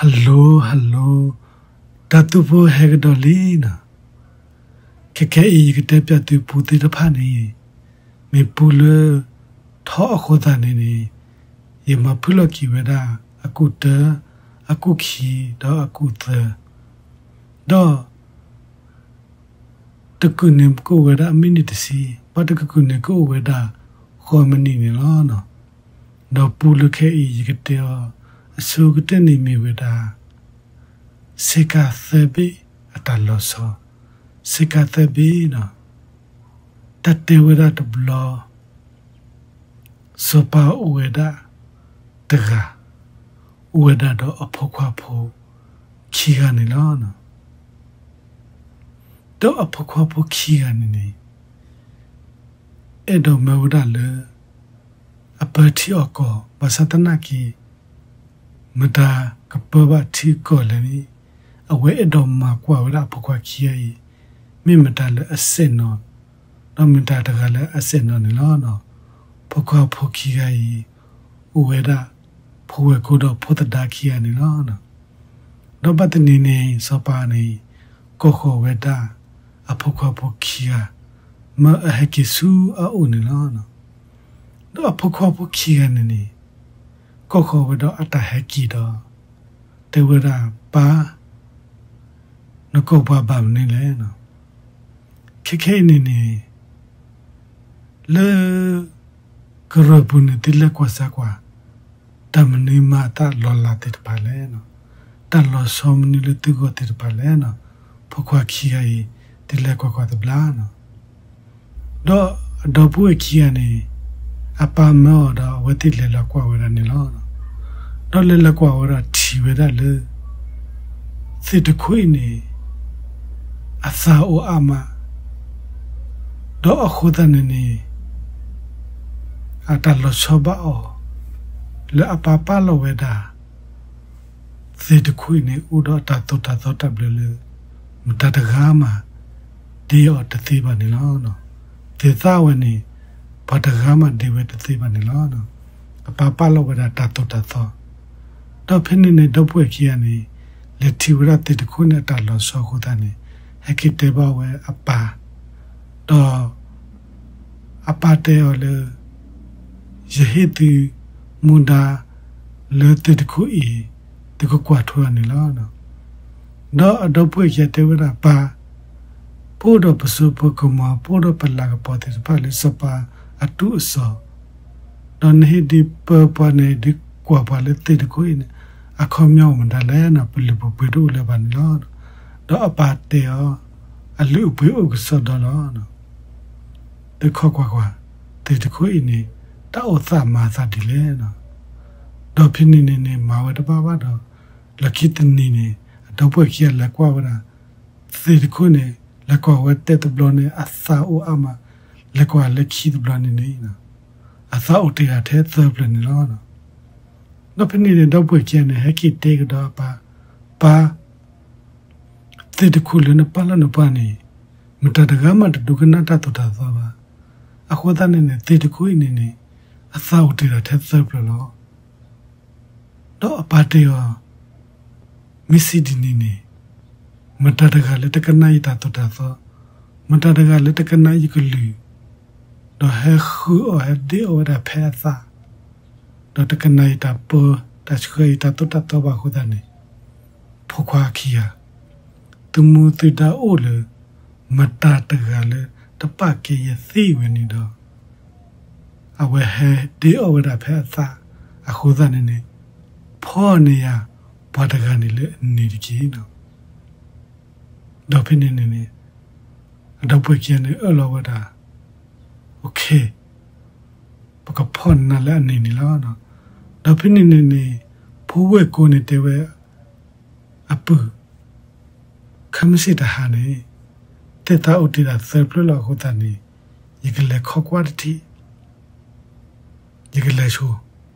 Hello hello, တၢ်သူဖိဟဲကဒီးလံနီၤ. ခဲခဲအံၤယကတဲပျးသုပူသ့ၣ်တဖၣ်န့ၣ်, မ့ၢ်ပူလၢထီအဃိသတးန့ၣ်န့ၣ်, ယမၤဖုၣ်လီၤက့ၤဝဲဒၣ် အကူၣ်တၢ, အကူၣ်ခံ, ဒီးအကူၣ်သၢ, ဒီး တကုာ်န့ၣ်ကအိၣ်ဝဲဒၣ်အမံးနံးတဆံ, ဘၣ်တကုာ်န့ၣ်ကအိၣ်ဝဲဒၣ်ဃိးမံးနံးန့ၣ်လီၤ. ဒီးပူလၢခဲအံၤယကတဲအီၤ အဆိကတၢၢ်န့ၣ်မ့ၢ်ဝဲဒၣ် ဆ့ကၤသၢဘ့ၣ်အတၢ်လီၤဆီ, ဆ့ကၤသၢဘ့ၣ်နီၤ. တၢ်တဲဝဲဒၣ်တဘျီ စီၤပၤအိၣ်ဝဲဒၣ်တဂၤ, အိၣ်ဝဲဒၣ်ဒီးအဖိခွါဖိခံဂၤန့ၣ်လီၤ. ဒီးအဖိခွါဖိခံဂၤန့ၣ်န့ၣ် အဲၣ်ဒိးမၢဝဲဒၣ်လၢ အပၢထံအီၣ်ကီၢ်, ဘၣ်ဆၣ်သနာ်က့ မတၤကပၢဘၣ်ထံကီၢ်လဲၣ်န့ၣ်, အဝဲအဲၣ်ဒိးမၤကွၢ်ဝဲဒၣ်အဖိခွါခံဂၤအံၤ, မ့ၢ်မတၤလၢအစဲးနီၤ, ဒီးမတၤတဂၤလၢအစဲးနီၤန့ၣ်လီၤ. ဖိခွါဖိခံဂၤအံၤ အိၣ်ဝဲဒၣ် ဖိဝဲၢ်ကိဒီးဖိသဒါခံဂၤန့ၣ်လီၤ. ဒီးဘၣ်တနံၤန့ၣ် စီၤပၤန့ၣ် ကိးဃီၤဝဲဒၣ် အဖိခွါဖိခံဂၤ မၢအဟဲက့ၤဆူအအိၣ်န့ၣ်လီၤ. ဒီးအဖိခွါဖိခံဂၤန့ၣ်န့ၣ် ကိးဃီၤဝဲဒီးအတၢ်ဟဲက့ၤဒီး တဲဝဲဒၣ် ပၢ်, နကိးပှၤဘၣ်မနုၤလဲၣ်. ခဲခဲအံၤန့ၣ်န့ၣ် လၢ ကရၢၢ်ပူၤန့ၣ် သုလဲၤကွၢ်စၢ်ကွၢ်, တၢ်မနုၤမၤအသးလီၤလးသ့ၣ်တဖၣ်လဲၣ်, တၢ်လီၤဆီမနုၤလၢသုဂီၢ်သ့ၣ်တဖၣ်လဲၣ်. ဖိခွါခံဂၤအံၤ သုလဲၤကွၢ်ကွၢ်တဘျီ. ဒီးအဒီပုၢ်ဝဲၢ်ခံဂၤန့ၣ် အပၢ်မၢအီၤဒီးအဝဲသ့ၣ်လဲၤလီၤကွၢ်ဝဲဒၣ်န့ၣ်လီၤ. ဒီးလဲၤလီၤကွၢ်ဝဲဒီးထံၣ်ဝဲဒၣ်လၢ သ့ၣ်တခိၣ်အံၤန့ၣ် အသၣ်အိၣ်အါမး, ဒီးအဃိသတးန့ၣ်န့ၣ် အတၢ်လီၤဆီဘၣ်အီၤ လၢအပၢ်ပာ်လီၤဝဲဒၣ် သ့ၣ်တခိၣ်အံၤန့ၣ် အိၣ်ဒီးတၢ်သိၣ်တၢ်သီတၢ်ဘျၢလၢ မတၤတဂၤမး ဒ့အီၤတသ့ဘၣ်န့ၣ်လီၤ. သ့ၣ်သၣ်ဝဲန့ၣ် ပှၤတဂၤမးဒ့ဝဲတသ့ဘၣ်န့ၣ်လီၤ. အပၢ်ပာ်လီၤဝဲဒၣ်တၢ်သိၣ်တၢ်သီ, ဒီးဖဲန့ၣ်န့ၣ် ဒီပုၢ်ဝဲၢ်ခံဂၤန့ၣ် လဲၤထံၣ်ဝဲဒၣ်သ့ၣ်တခိၣ်န့ၣ် အတၢ်လီၤဆီအဃိသတးန့ၣ် ဟဲက့ၤတဲဘၣ်ဝဲအပၢ်, ဒီး အပၢ်တဲအီၤလၢ ယဟ့ၣ်သုမူဒါလၢသ့ၣ်တခိၣ်အံၤ သုကကွၢ်ထွဲအီၤန့ၣ်လီၤ. ဒီးအဒီပုၢ်ဝဲၢ်ခံဂၤတဲဝဲဒၣ် ပၢ်, ပအိၣ်ဒီးပစိပကမီၤ ပအိၣ်ဒီးပလၤကပီၤသ့ၣ်တဖၣ်လၢစီၤပၤအတူၢ်အစီၤ, ဒီးနဟ့ၣ်ဒုးပၢပှၤန့ၣ် ဒုးကွၢ်ပှၤလၢသ့ၣ်တခိၣ်အံၤန့ၣ် အခီပညီမတၤလဲၣ်န့ၣ် ပလုၢ်ပပှ့ၤတအိၣ်လၢၤဘၣ်န့ၣ်လီၤ. ဒီးအပၢ်တဲအီၤ အလုၢ်အပှ့ၤအိၣ်ကစီဒီလီၤ. သုခိးကွၢ်ကွၢ်, သ့ၣ်တခိၣ်အံၤန့ၣ် တၢ်အိၣ်သးမၤသးဒ်လဲၣ်. ဒီးဖဲန့ၣ်န့ၣ်န့ၣ် မၤဝဲတဘၣ်ဘၣ်ဒီး လီၢ်ခံတနံၤန့ၣ် အဒီပုၢ်ဝဲၢ်ခံဂၤလဲၤကွၢ်ဝဲဒၣ် သ့ၣ်တခိၣ်န့ၣ် လဲၤကွၢ်ဝဲတၢတဘျီန့ၣ် အသၣ်အိၣ်အါမး, လဲၤကွၢ်လၢခံတဘျီန့ၣ်န့ၣ် အသၣ်အိၣ်တ့ၢ်ဒၣ်ထဲသၢဖျၢၣ်န့ၣ်လီၤ. ဒီးဖဲန့ၣ်န့ၣ် ဒီပုၢ်ဝဲၢ်ခံဂၤန့ၣ် ဟဲက့ၤတဲကဒီးအပၢ်, ပၢ်, သ့ၣ်တခိၣ်လၢနပာ်လီၤနပှၤန့ၣ် မတၤတဂၤမးတဒိကနၣ်တၢ်သိၣ်တၢ်သီဘၣ်. အဃိသတးန့ၣ်န့ၣ် သ့ၣ်တခိၣ်အံၤန့ၣ်န့ၣ် အသၣ်အိၣ်တ့ၢ်ဒၣ်ထဲသၢဖျၢၣ်လီၤ. ဒီးအပၢ်တဲအီၤ, မ့ၢ်စံးဒ်န့ၣ်န့ၣ် မတၤတဂၤလၢတကနၣ်ယတၢ်သိၣ်တၢ်သီ, မတၤတဂၤလၢတကနၣ်ယကလုၢ်, ဒီးဟဲဃုအီၣ်ဟဲဒ့အီၣ်ဝဲဒၣ်ဖဲအသး, ဒီးတကနၣ်ယတၢ်ပၢ, တၢ်ဆှၢယတၢ်သိၣ်တၢ်သီဘၣ်အဃိသတးန့ၣ်, ဖိခွါခံဂၤ, သုမူသုဒါအိၣ်လၢ မတၤတဂၤလၢတပာ်ကဲယသ့ဝဲန့ၣ်ဒီး အဝဲဟဲဒ့အီၣ်ဝဲဒၣ်ဖဲအသးအဃိသတးန့ၣ်န့ၣ်, ဖီၣ်န့ၢ်ယၤပှၤတဂၤန့ၣ်လၢအန့ၣ်တက့ၢ်. ဒီးဖဲန့ၣ်န့ၣ်န့ၣ် အဒီပုၢ်ဝဲၢ်ခံဂၤန့ၣ် အၢၣ်လီၤဝဲဒၣ်, အိၣ်ခ့, ပကဖီၣ်နၤလၢအန့ၣ်န့ၣ်လီၤ. ဒီးဖဲန့ၣ်န့ၣ်န့ၣ် ဖိဝဲၢ်ကိန့ၣ်တဲဝဲအပုၢ်, ခဲမုၢ်ဆ့ၣ်တဟါန့ၣ် သ့ၣ်သၣ်အိၣ်တ့ၢ်ဒၣ်သၢဖျၢၣ်လီၤအဃိသတးန့ၣ် ယကလဲၤခီကွၢ်တထံၣ်, ယကလဲၤဆိ.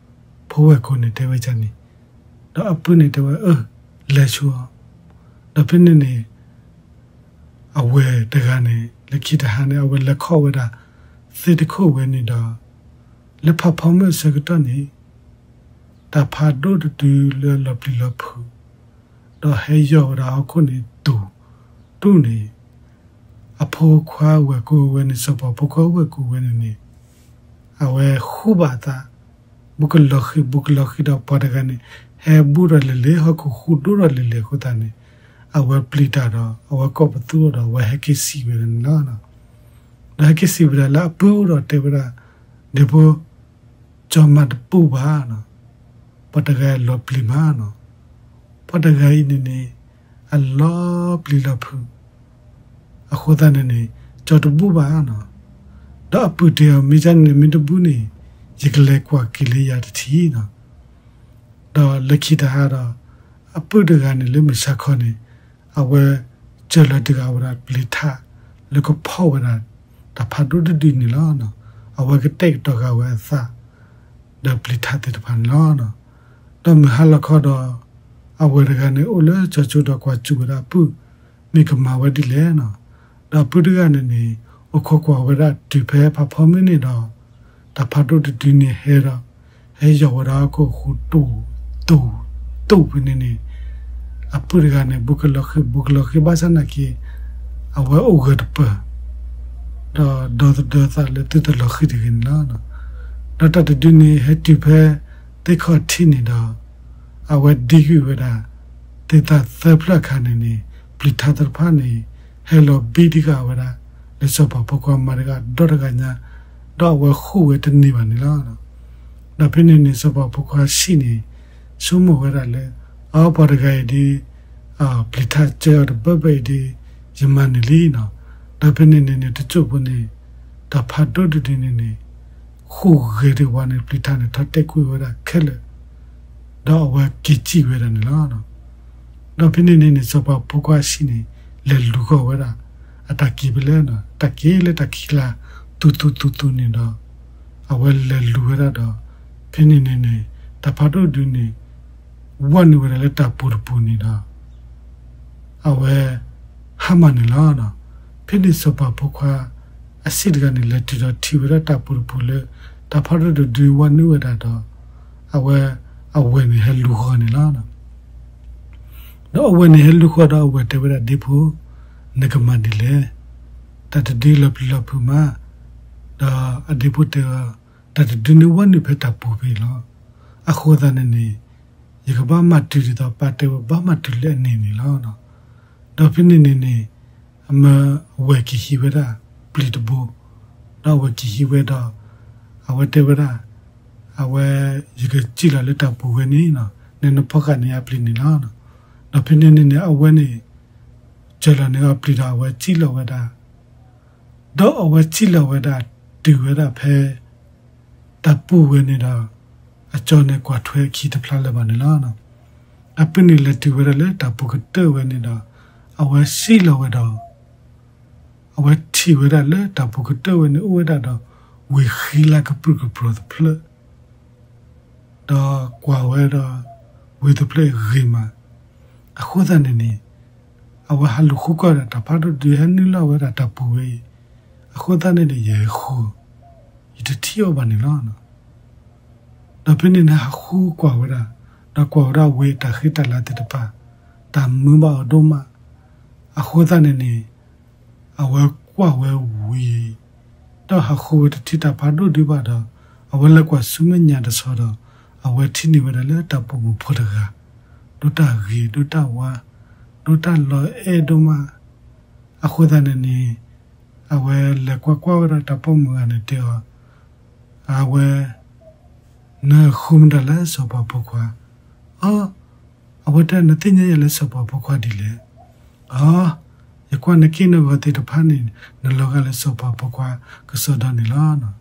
ဖိဝဲၢ်ကိန့ၣ်တဲဝဲန့ၣ်, ဒီးအပုၢ်န့ၣ်တဲဝဲအၢ, လဲၤဆိအီၤ. ဒီးဖဲန့ၣ်န့ၣ် အဝဲၢ်တဂၤန့ၣ် လၢခံတဟါန့ၣ် အဝဲလဲၤခီဝဲဒၣ် သ့ၣ်တခိၣ်ဝဲန့ၣ်ဒီး လၢဖးဖီမုၢ်အဆၢကတီၢ်န့ၣ် တၢ်ဖးဒိၣ်တတုၤလၢလီၤပျံၤလီၤဖုး ဒီးဟဲယီၢ်ဝဲဒၣ်ဟီၣ်ခိၣ်န့ၣ် တူၢ်, တူၢ်န့ၣ် အဖိခွါဝဲၢ်ကိဝဲန့ၣ် စီၤပၤဖိခွါဝဲၢ်ကိဝဲန့ၣ်န့ၣ် အဝဲဃိဘၣ်အသး ဘူးကလီၤဃံၤ ဘူးကလီၤဃံၤဒီးပှၤတဂၤန့ၣ် ဟဲဘူးထီၣ်လဲၤလဲၤ ဟီၣ်ခိၣ်ဃူဒိၣ်ထီၣ်လဲၤလဲၤအဃိသတးန့ၣ် အဝဲပျံၤတၢ်ဒီး အဝဲကိးပသူဒီး အဝဲဟဲက့ၤစံးဝဲဒၣ်န့ၣ်လီၤ. ဒီးဟဲက့ၤစံးဝဲဒၣ်လၢအပုၢ်အိၣ်ဒီးတဲဝဲဒၣ်, ဒ့ဖိ ကၠီမၤတပူၤဘၣ်နီၤ, ပှၤတဂၤအံၤလီၤပျံၤမးနီၤ, ပှၤတဂၤအံၤန့ၣ်န့ၣ် အလီၤပျံၤလီၤဖုး, အဃိသတးန့ၣ်န့ၣ် ကၠီတဘူၣ်ဘၣ်နီၤ, ဒီးအပုၢ်တဲအီၤ မ့ၢ်ကန့ၣ် မ့ၢ်တဘူၣ်န့ၣ် ယကလဲၤကွၢ်က့ၤလၢယၤတထံၣ်နီၤ. ဒီးလၢခံတဟါဒီး အပုၢ်တဂၤန့ၣ်လၢမုၢ်ဆါခီန့ၣ် အဝဲ စၢၤလီၤတဂၤဝဲဒၣ်ပျံၤထး လၢကဖီၣ်ဝဲဒၣ် တၢ်ဖးဒိၣ်တဒုန့ၣ်လီၤ. အဝဲကတဲာ်ကတီၤဃာ်ဝဲအသး ဒီးပျံၤထးသ့ၣ်တဖၣ်န့ၣ်လီၤ. ဒီးမုၢ်ဟါလီၤခီဒီး အဝဲၢ်တဂၤန့ၣ် အိၣ်လၢကၠီကၠိဒီးကွၢ်စူၣ်ဝဲဒၣ်အပုၢ် မ့ၢ်ကမၤဝဲဒ်လဲၣ်နီၤ. ဒီးအပုၢ်တဂၤန့ၣ်န့ၣ် အိၣ်ခိးကွၢ်ဝဲဒၣ်တုၤဖဲဖးဖီမုၢ်န့ၣ်ဒီး တၢ်ဖးဒိၣ်တဒုန့ၣ်ဟဲဒီး ဟဲယီၤဝဲဒၣ်ဟီၣ်ခိၣ်ဃူတူၢ် တူၢ် တူၢ်ဖဲန့ၣ်န့ၣ် အပုၢ်တဂၤန့ၣ် ဘူးကလီၤဃံၤ ဘူးကလီၤဃံၤဘၣ်ဆၣ်နာ်က့ အဝဲအိၣ်ဂၢၢ်တပၢၢ် ဒီးဒီသဒၢသးလၢသုတလီၤဃံၤတဂ့ၤန့ၣ်လီၤ. ဒီးတၢ်တဒုန့ၣ် ဟဲတုၤဖဲသ့ၣ်ခီၣ်ထံးန့ၣ်ဒီး အဝဲဒံကွံာ်ဝဲဒၣ် သ့ၣ်သၣ်သၢဖျၢၣ်အခါန့ၣ်န့ၣ် ပျံၤထးသ့ၣ်တဖၣ်န့ၣ် ဟဲလီၤဘံတဂၤဝဲဒၣ် လၢစီၤပၤဖိခွါမၤတဂၤဒီတဂၤညါ ဒီးအဝဲဃိၣ်ဝဲတန့ၢ်ဘၣ်န့ၣ်လီၤ. ဒီးဖဲန့ၣ်န့ၣ် စီၤပၤဖိခွါဆံးန့ၣ် ဆိကမိၣ်ဝဲဒၣ်လၢ အပှၤတဂၤအံၤဒ် ပျံၤထးစၢအီၤတဘၢဘၢအံၤဒ် ယမၤန့ၢ်လံနီၤ. ဒီးဖဲန့ၣ်န့ၣ်န့ၣ် တစိၢ်ဖိန့ၣ် တၢ်ဖးဒိၣ်တဒုန့ၣ်န့ၣ် ဃိၣ်ဂဲၤတဝါန့ၣ် ပျံၤထးန့ၣ် ထီၣ်တဲာ်ကွံာ်ဝဲဒၣ်ခဲလၢာ် ဒီးအဝဲက့ၤစံၣ်ဝဲဒၣ်န့ၣ်လီၤ. ဒီးဖဲန့ၣ်န့ၣ်န့ၣ် စီၤပၤဖိခွါဆံးန့ၣ် လဲၤလူၤဃီၤဝဲဒၣ် အတၢ်က့ၤဖဲလဲၣ်နီၤ တၢ်က့ၤလၢတၢ်ခံးကျါ သူသူသူသူန့ၣ်ဒီး အဝဲလဲၤလူၤဝဲဒၣ်ဒီး ဖဲန့ၣ်န့ၣ်န့ၣ် တၢ်ဖးဒိၣ်တဒုန့ၣ် ဝဲနုာ်ဝဲဒၣ်လၢတၢ်ပူၤတပူၤန့ၣ်ဒီး အဝဲ ဟါမၢ်န့ၣ်လီၤ. ဖဲန့ၣ်စီၤပၤဖိခွါ အဆံးတဂၤန့ၣ် လဲၤတုၤဒီးထံၣ်ဝဲဒၣ်တၢ်ပူၤတပူၤလၢ တၢ်ဖးဒိၣ်တဒုဝဲနုာ်ဝဲဒၣ်ဒီး အဝဲ အဝဲၢ်န့ၣ်ဟဲလူၤဃီၤန့ၣ်လီၤ. ဒီးအဝဲၢ်န့ၣ်ဟဲလူၤဃီၤဒီးအဝဲၢ်တဲဝဲဒၣ်ဒ့ဖိ နကမၤဒ်လဲၣ်, တၢ်တဒုလီၤပျံၤလီၤဖုးမး, ဒီးအဒ့ဖိတဲအီၤ တၢ်တဒုန့ၣ်ဝဲနုာ်ဖဲတၢ်ပူၤဖဲအံၤလီၤ. အဃိသတးန့ၣ်န့ၣ် ယကဘၣ်မၤတုၤဒ်သိးပၢ်တဲဝဲဘၣ်မၤတုၤလၢအန့ၣ်န့ၣ်လီၤ. ဒီးဖဲန့ၣ်န့ၣ်န့ၣ် အမၢအဝဲၢ်က့ၤဟံးဝဲဒၣ်ပျံၤတဘိ, ဒီးအဝဲၢ်က့ၤဟံးဝဲဒီး အဝဲတဲဝဲဒၣ် အဝဲ ယကစံၣ်လီၤလၢတၢ်ပူၤဝဲန့ၣ် နနဖီၣ်ဃာ်န့ၢ်ယၤပျံၤန့ၣ်လီၤ. ဒီးဖဲန့ၣ်န့ၣ်န့ၣ် အဝဲန့ၣ် စၢၤလီၤန့ၢ်အီၤပျံၤဒီးအဝဲစံၣ်လီၤဝဲဒၣ် ဒီးအဝဲစံၣ်လီၤဝဲဒၣ်တုၤဝဲဒၣ်ဖဲ တၢ်ပူၤဝဲန့ၣ်ဒီး အကၠီန့ၣ်ကွၢ်ထွဲအခံတဖျါလၢၤဘၣ်န့ၣ်လီၤ. အပုၢ်န့ၣ်လဲၤတုၤဝဲဒၣ်လၢတၢ်ပူၤကတၢၢ်ဝဲန့ၣ်ဒီး အဝဲစံၣ်လီၤဝဲဒီး အဝဲထံၣ်ဝဲဒၣ်လၢတၢ်ပူၤကတၢၢ်ဝဲန့ၣ် အိၣ်ဝဲဒၣ်ဒီး ဝ့ၢ်ဃံလၤကပြုၢ်ကပြီၤတဖျၢၣ် ဒီးကွၢ်ဝဲဒီး ဝ့ၢ်တဖျၢၣ်ဂ့ၤမး, အဃိသတးန့ၣ်န့ၣ် အဝဲဟးလူၤဃုကွၢ်ဒီးတၢ်ဖးဒိၣ်တဒုဟဲနုာ်လီၤဝဲဒၣ်တၢ်ပူၤဝဲအံၤ, အဃိသတးန့ၣ်န့ၣ် ယဟဲဃု, ယတထံၣ်အီၤဘၣ်န့ၣ်လီၤ. ဒီးဖဲန့ၣ်န့ၣ် ဟးဃုကွၢ်ဝဲဒၣ်, ဒီးကွၢ်ဝဲဒၣ်ဝ့ၢ်တၢ်ဃံတၢ်လၤသ့ၣ်တဖၣ်, တၢ်မုာ်ဘၣ်အီၤဒိၣ်မး, အဃိသတးန့ၣ်န့ၣ် အဝဲကွၢ်ဝဲဝံၤ ဒီးဟးဃုဝဲတထံၣ်တၢ်ဖးဒိၣ်ဒုဘၣ်ဒီး အဝဲလဲၤကွၢ်ဆူမဲာ်ညါတဆီဒီး အဝဲထံၣ်န့ၢ်ဝဲဒၣ်လၢတၢ်ပိာ်မုၣ်ဖိတဂၤ ဒိၣ်တၢ်ဂ့ၤဒိၣ်တၢ်ဝါ ဒိၣ်တၢ်လီၤအဲၣ်ဒိၣ်မး, အဃိသတးန့ၣ်န့ၣ် အဝဲလဲၤကွၢ်ကွၢ်ဝဲဒၣ်တၢ်ပိာ်မုၣ်ဂၤန့ၣ်တဲအီၤ, အဝဲ နဃုမတၤလၢစီၤပၤဖိခွါ, အ အဝဲတဲ နသ့ၣ်ညါယၤလၢစီၤပၤဖိခွါဒ်လဲၣ်, အ ယကွၢ်နက့ၢ်နဂီၤသ့ၣ်တဖၣ်န့ၣ် နလီၤဂာ်လၢစီၤပၤဖိခွါကစီဒီန့ၣ်လီၤ.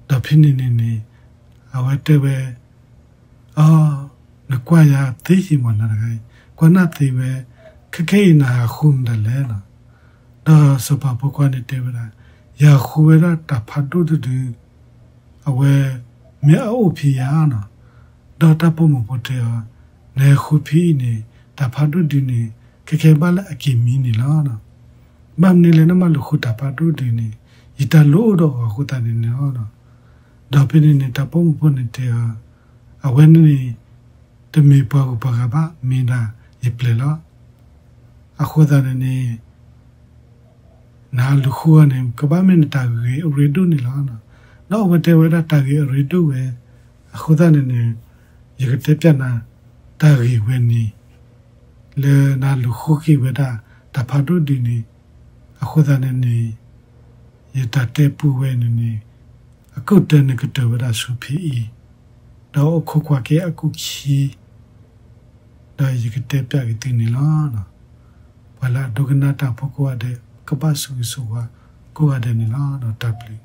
ဒီးဖဲန့ၣ်န့ၣ်န့ၣ် အဝဲတဲဝဲ အ နကွၢ်ယၤသ့ယံၤမးနၤတဂၤအံၤ, ကွၢ်နၢ်သ့ဝဲ, ခဲခဲအံၤနဟးဃုမတၤလဲၣ်လီၤ. ဒီးစီၤပၤဖိခွါန့ၣ်တဲဝဲဒၣ်, ယဟးဃုဝဲဒၣ်တၢ်ဖးဒိၣ်တဒု, အဝဲမ့ၢ်အအိၣ်ဖဲယၤလီၤ. ဒီးတၢ်ပိာ်မုၣ်ဖိတဲအီၤ, နဟဲဃုဖဲအံၤန့ၣ် တၢ်ဖးဒိၣ်တဒုန့ၣ် ခဲခဲဘၣ်လၢအက့ၤမံန့ၣ်လီၤ. ဘၣ်မနုၤလဲၣ် နမၤလိာ်ဃုတၢ်ဖးဒိၣ်တဒုန့ၣ် ယတၢ်လိၣ်အိၣ်ဒီးအီၤအဃိသတးန့ၣ်န့ၣ်လီၤ. ဒီးဖဲန့ၣ်န့ၣ် တၢ်ပိာ်မုၣ်ဖိန့ၣ်တဲအီၤ, အဝဲန့ၣ်န့ၣ် တမ့ၢ်ပှၤဂုၤပှၤဂၤဘၣ်, မ့ၢ်ဒၣ် ယပျဲၢ်လီၤ. အဃိသတးန့ၣ်န့ၣ် နလူၤဃုဂၤန့ၣ် ကဘၣ်မ့ၢ်နတၢ်ဂ့ၢ်အရ့ဒိၣ်န့ၣ်လီၤ. ဒီးအဝဲတဲဝဲဒၣ်တၢ်ဂ့ၢ်အရ့ဒိၣ်ဝဲ, အဃိသတးန့ၣ်န့ၣ် ယကတဲပျးနၤတၢ်ဂ့ၢ်ဝဲန့ၣ် လၢနလူၤဃုက့ၤဝဲဒၣ်တၢ်ဖးဒိၣ်ဒ်န့ၣ်, အဃိသတးန့ၣ်န့ၣ် ယတၢ်တဲပူဝဲန့ၣ်န့ၣ် အခိၣ်တၢၢ်န့ၣ်ကတၢၢ်ဝဲဒၣ်ဆူဖဲအံၤ, ဒီးအိၣ်ခိးကွၢ်က့ၤအခိၣ်ခံ ဒီးယကတဲပျးက့ၤသုန့ၣ်လီၤ. ပှၤလၢအဒိကနၣ်တၢ်ဖိကိးဂၤဒဲး ကဘၣ်ဆိၣ်ဂ့ၤဆိၣ်ဝါကိးဂၤဒဲးန့ၣ်လီၤ. တၢ်ဘျုး